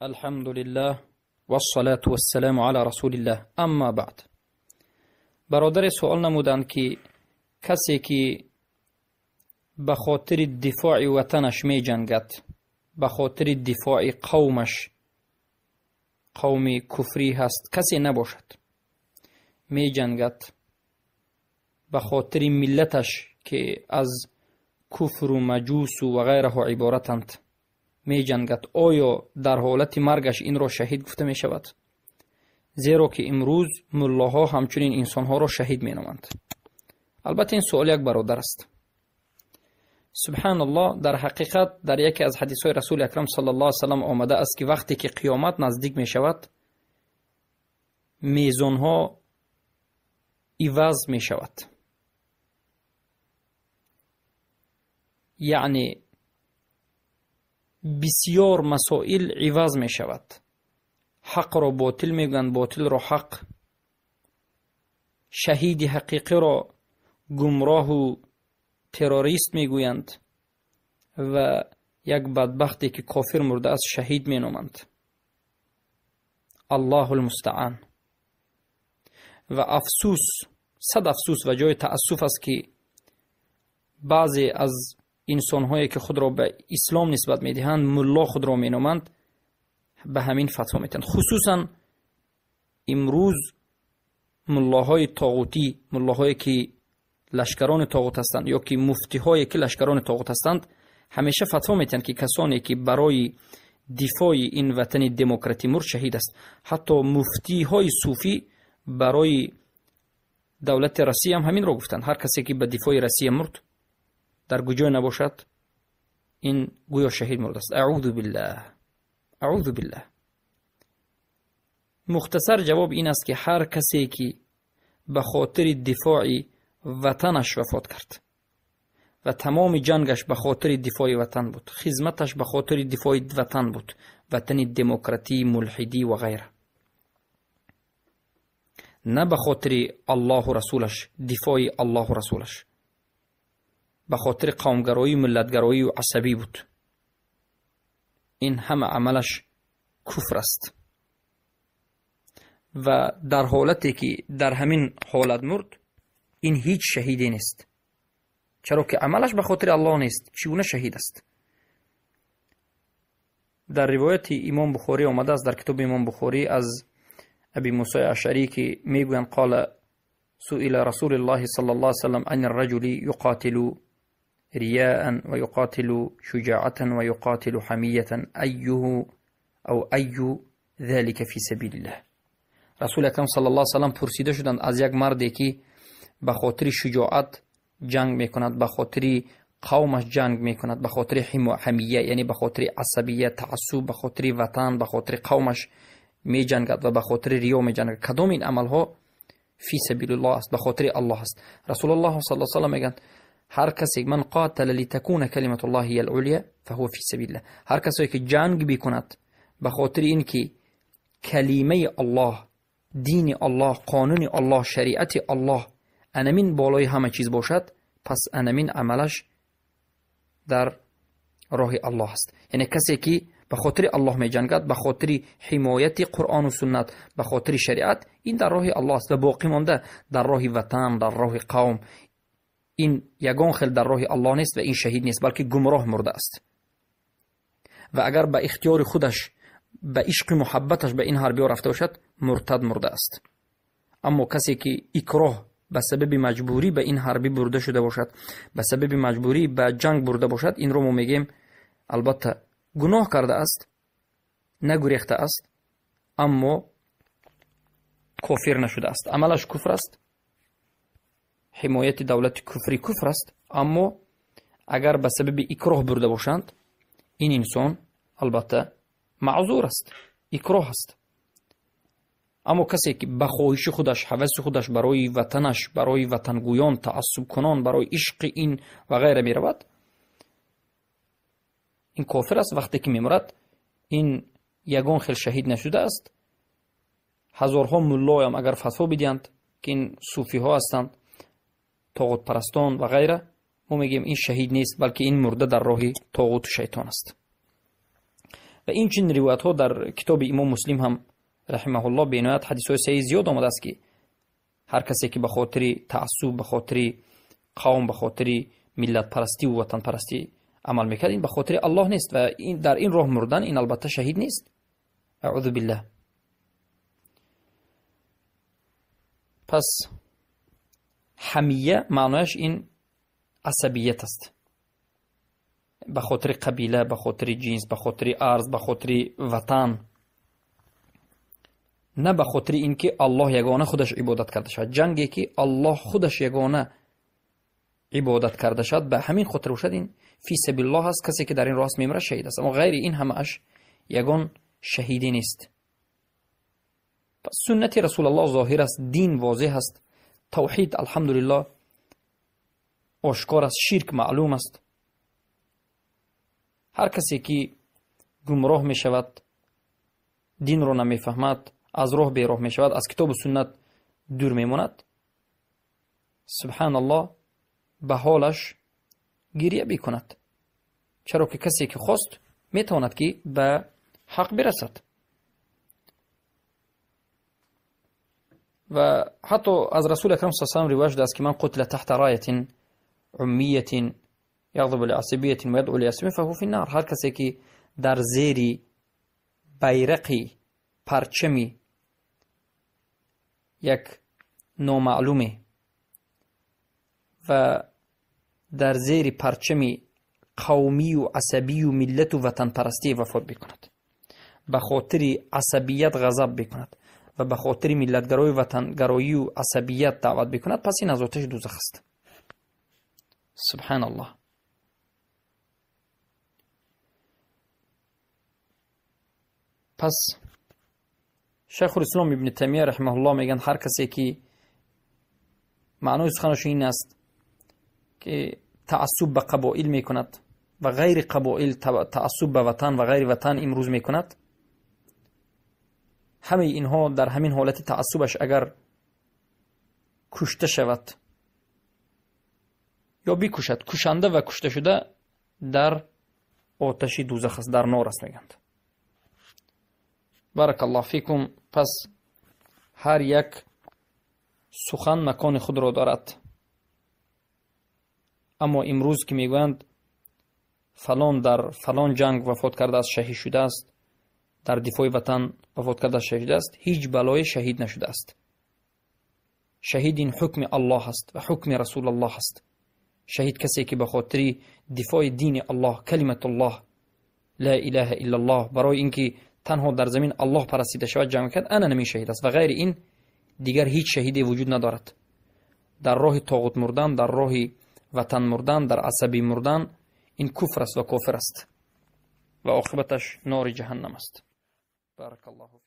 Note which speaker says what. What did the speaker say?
Speaker 1: الحمد لله والصلاة والسلام على رسول الله اما بعد. برادر سوال نمودند که کسی که به خاطر دفاع وطنش می جنگد، به خاطر دفاع قومش، قوم کفری هست، کسی نباشد، می جنگد به خاطر ملتش که از کفر و مجوس و غیره عبارتند می جنگد، آیا در حالت مرگش این را شهید گفته می شود؟ زیرا که امروز ملاها همچنین انسانها را شهید می نامند. البته این سوال یک برادر است. سبحان الله، در حقیقت در یکی از حدیث های رسول اکرم صلی الله علیه وسلم آمده است که وقتی که قیامت نزدیک می شود میزان ها عوض می شود، یعنی بسیار مسائل عوض می شود. حق را باطل می گویند، باطل را حق، شهید حقیقی را گمراه و تروریست می گویند و یک بدبختی که کافر مرده است شهید می نامند. الله المستعان. و افسوس، صد افسوس و جای تأسف است که بعضی از انسان‌هایی که خود را به اسلام نسبت می‌دهند، ملا خود را می‌نامند، به همین فتوا می‌دهند. خصوصا امروز ملاهای طاغوتی، ملاهایی که لشکران طاغوت هستند یا که مفتی‌هایی که لشکران طاغوت هستند، همیشه فتوا می‌دهند که کسانی که برای دفاع این وطن دموکراتی مرد شهید است. حتی مفتی‌های صوفی برای دولت روسیه هم همین را گفتند، هر کسی که به دفاع روسیه مرد در کجای نباشد این گویا شهید مرد است. اعوذ بالله، اعوذ بالله. مختصر جواب این است که هر کسی که به خاطر دفاع وطنش وفات کرد و تمام جنگش به خاطر دفاع وطن بود، خدمتش به خاطر دفاع وطن بود، وطن دموکراتی، ملحدی و غیره، نه به خاطر الله و رسولش، دفاع الله و رسولش، به خاطر قومگرایی، ملتگرایی و عصبی بود، این همه عملش کفر است. و در حالتی که در همین حالت مرد، این هیچ شهیدی نیست، چرا که عملش به خاطر الله نیست، چگونه شهید است؟ در روایت امام بخاری آمده است، در کتاب امام بخاری از ابی موسی اشعری که میگویند قال سئل رسول الله صلی الله علیه وسلم عن الرجل يقاتل رياء ويقاتل شجاعة ويقاتل حمية أيه أو أي ذلك في سبيل الله. رسول اکرم صلی الله علیه وسلم پرسیده شدند از یک مردی که به خاطر شجاعت جنگ میکند، به خاطر قومش جنگ میکند، به خاطر حمیه یعنی به خاطر عصبیت، تعصب، به خاطر وطن، به خاطر قومش می جنگد و به خاطر ریا می جنگد، کدام این عملها فی سبیل الله است، به خاطر الله است؟ رسول الله صلی الله علیه وسلم میگن هر کسی من قاتل لتكون کلمت الله هي العليا فهو فی سبیل الله، هر کسی که جنگ بکند به خاطر اینکه کلمه الله، دین الله، قانون الله، شریعت الله انمین بالای همه چیز باشد، پس انمین عملش در راه الله است. یعنی کسی که به خاطر الله می جنگد، به خاطر حمایت قرآن و سنت، به خاطر شریعت، این در راه الله است و باقی مانده در راه وطن، در راه قوم، این یگان خیل در راه الله نیست و این شهید نیست، بلکه گمراه مرده است. و اگر به اختیار خودش، به عشق محبتش به این حربی رفته باشد، مرتد مرده است. اما کسی که اکراه به سبب مجبوری به این حربی برده شده باشد، به سبب مجبوری به جنگ برده باشد، این رو ما میگیم البته گناه کرده است، نگریخته است، اما کافر نشده است، عملش کفر است، حمایت دولت کفری کفر است. اما اگر به سبب اکراه برده باشند، این انسان البته معذور است، اکراه است. اما کسی که به خواهش خودش، هوس خودش برای وطنش، برای وطنگویان، تعصب کنان، برای عشق این و غیره می رود، این کافر است. وقتی که میمرد این یگان خیل شهید نشده است. هزارها ملا هم اگر فتوا بدهند که این صوفی ها هستند، طاغوت پرستان و غیره، ما میگیم این شهید نیست، بلکه این مرده در راه طاغوت و شیطان است. Ва инчунин ривоятҳо дар китоби имом Муслим ҳам раҳимаҳуллоҳ бениҳоят ҳадисҳои саҳиҳ зиёд омадааст, ки ҳар касе ки ба хотири таассуб, ба хотири қавм, ба хотири миллатпарастӣ ва ватанпарастӣ амал мекард, ин ба хотири Аллоҳ нест ва дар ин роҳ мурдан ин албатта шаҳид нест. Аъузу биллаҳ. Пас ҳамия маънояш ин асабият аст, ба хотири қабила, ба хотири ҷинс, ба хотири арз, ба хотири ватан, на ба хотири ин ки Аллоҳ ягона худаш ибодат карда шавад. Ҷанге ки Аллоҳ худаш ягона ибодат карда шавад, ба ҳамин хотир бошад, ин фи сабилиллоҳ аст. Касе ки дар ин роҳ аст мемирад, шаҳид аст. Аммо ғайри ин ҳамааш ягон шаҳидӣ нест. Пас суннати Расулаллоҳ зоҳир аст, дин возеҳ аст, тавҳид алҳамдулиллоҳ ошкор аст, ширк маълум аст. Ҳар касе ки гумроҳ мешавад, динро намефаҳмад, аз роҳ бероҳ мешавад, аз китобу суннат дур мемонад, субҳаналлоҳ, ба ҳолаш гирия бикунад, чаро ки касе ки хост метавонад ки ба ҳақ бирасад. Ва ҳатто аз Расули акрам саллаллоҳу алайҳи васаллам ривоят шудааст, ки ман қутила таҳта раятин уммиятин яғзабу лиасабиятин ва ядъу лиасабиятин фаҳува финнар. Ҳар касе ки дар зери байрақи парчами як номаълуме ва дар зери парчами қавмию асабию миллату ватанпарастӣ вафот бикунад, ба хотири асабият ғазаб бикунад ва ба хотири миллатгароию ватангароию асабият даъват бикунад, пас ин аз оташи дӯзах аст. Субҳаналлоҳ. Пас Шайхулислом Ибни Таймия раҳимаҳуллоҳ мегӯянд, ҳар касе ки маънои суханаш ин аст ки таассуб ба қабоил мекунад ва ғайри қабоил, таассуб ба ватан ва ғайри ватан имрӯз мекунад, ҳамаи инҳо дар ҳамин ҳолати таассубаш агар кушта шавад ё бикушад, кушанда ва кушташуда дар оташи дӯзах аст, дар нор аст, мегӯянд. Баракаллоҳ фикум. Пас ҳар як сухан макони худро дорад. Аммо имрӯз ки мегӯянд фалон дар фалон ҷанг вафот кардааст, шаҳид шудааст, дар дифои ватан вафот кардааст, шаҳид шудааст, ҳеҷ балое шаҳид нашудааст. Шаҳид ин ҳукми Аллоҳ аст ва ҳукми Расулаллоҳ аст. Шаҳид касе ки ба хотири дифои дини Аллоҳ, калиматуллоҳ, ла илаҳа иллаллоҳ, барои ин ки танҳо дар замин Аллоҳ парастида шавад ҷанг мекард, ана намин шаҳид аст ва ғайри ин дигар ҳеҷ шаҳиде вуҷуд надорад. Дар роҳи тоғут мурдан, дар роҳи ватан мурдан, дар асабӣ мурдан ин куфр аст ва кофир аст ва оқибаташ нори ҷаҳаннам аст. Баракаллоҳу.